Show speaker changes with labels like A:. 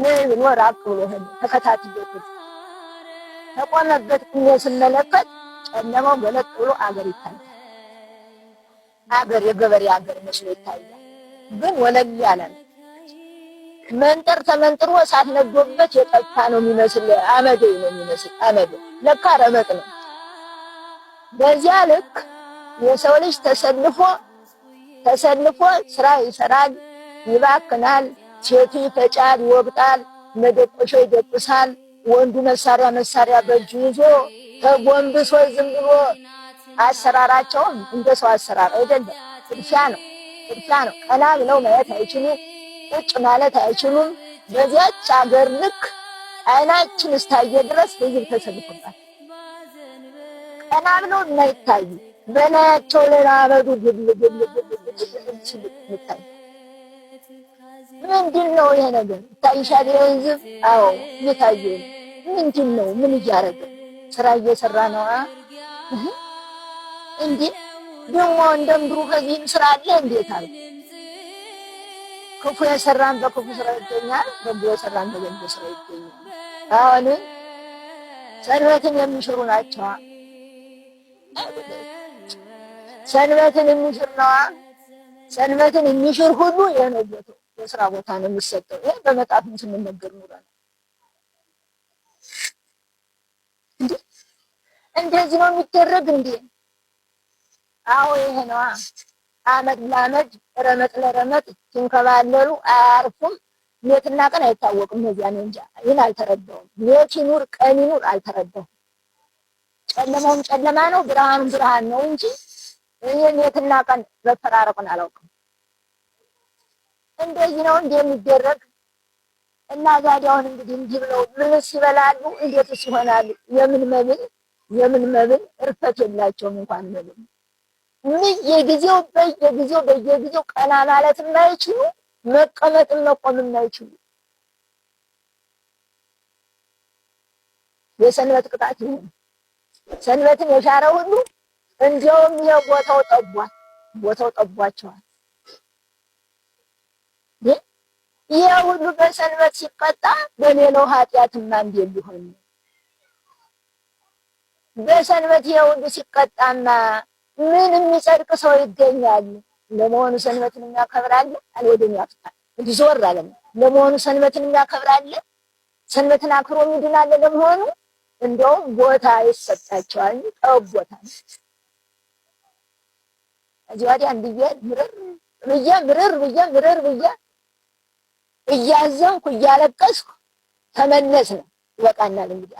A: ነይ ብሎ ራቅ ብሎ ሄደ። ተከታትዬ ተቆመበት ቁሜ ስመለከት ጨለማው ገለጥ ብሎ አገር ይታያል። አገር የገበሬ አገር መስሎ ይታያል። ግን ወለል ያለ ነው። መንጠር ተመንጥሮ እሳት ነዶበት የጠፋ ነው የሚመስል፣ አመዴ ነው የሚመስል አመዴ፣ ለካ ረመጥ ነው። በዚያ ልክ የሰው ልጅ ተሰልፎ ተሰልፎ ስራ ይሰራል፣ ይባክናል። ሴቱ ይፈጫል፣ ይወቅጣል፣ መደቆሻ ይደቁሳል። ወንዱ መሳሪያ መሳሪያ በእጁ ይዞ ተጎንብሶ ዝም ብሎ አሰራራቸውም እንደ ሰው አሰራር አይደለም። ጥድፊያ ነው፣ ጥድፊያ ነው። ቀና ብለው ማየት አይችሉም፣ ቁጭ ማለት አይችሉም። በዚያች አገር ልክ አይናችን እስታየ ድረስ ህዝብ ተሰልፎባል። ቀና ብለው የማይታዩ በላያቸው ላይ አመዱ ግል ግል ግል ግል ሲል የሚታይ ምንድን ነው ይሄ ነገር? ይታይሻል? ይሄ ህዝብ አዎ፣ እየታየ ነው። ምንድን ነው? ምን እያደረገ ስራ እየሰራ ነው? እንዴ ደግሞ እንደምድሩ ከዚህም ስራ አለ እንዴት አለ። ክፉ የሰራን በክፉ ስራ ይገኛል፣ በጎ የሰራን በበጎ ስራ ይገኛል። አሁን ሰንበትን የሚሽሩ ናቸዋ። ሰንበትን የሚሽር ነዋ። ሰንበትን የሚሽር ሁሉ ይሄ ነው ቦታው፣ የስራ ቦታ ነው የሚሰጠው። ይሄ በመጽሐፍም ስንነገር ኑረናል። እንዴ እንደዚህ ነው የሚደረግ እንዴ? አዎ ይሄ ነዋ። አመድ ለአመድ ረመጥ ለረመጥ ሲንከባለሉ አያርፉም። ሌትና ቀን አይታወቅም። እነዚያ ነው እንጃ ይህን አልተረዳሁም። ሌት ይኑር ቀን ይኑር አልተረዳሁም። ጨለማውም ጨለማ ነው፣ ብርሃኑም ብርሃን ነው እንጂ ይሄ ሌትና ቀን መፈራረቁን አላውቅም። እንደዚህ ነው እንደ የሚደረግ እና ታዲያውን እንግዲህ እንዲህ ብለው ምንስ ይበላሉ? እንዴትስ ይሆናሉ? የምን መብል የምን መብል እርፈት የላቸውም። እንኳን መብል በየጊዜው በየጊዜው በየጊዜው ቀና ማለት የማይችሉ መቀመጥም መቆም የማይችሉ የሰንበት ቅጣት ይሁን። ሰንበትን የሻረ ሁሉ እንዲያውም ይሄ ቦታው ጠቧል፣ ቦታው ጠቧቸዋል። ይሄ ሁሉ በሰንበት ሲቀጣ በሌላው ኃጢአትማ እንዴት ሊሆን ነው? በሰንበት ይሄ ሁሉ ሲቀጣማ ምን የሚጸድቅ ሰው ይገኛል? ለመሆኑ ሰንበትን የሚያከብር አለ? ወደኛ ያፍታል እንዲህ ዞር አለ። ለመሆኑ ሰንበትን የሚያከብር አለ? ሰንበትን አክብሮ የሚድን አለ? ለመሆኑ እንደውም ቦታ ይሰጣቸዋል፣ ጠቦታ እዚህ ወዲያ እንድዬ ምርር ብዬ ምርር ብዬ ምርር ብዬ እያዘንኩ እያለቀስኩ ተመለስን። ይበቃናል እንግዲህ።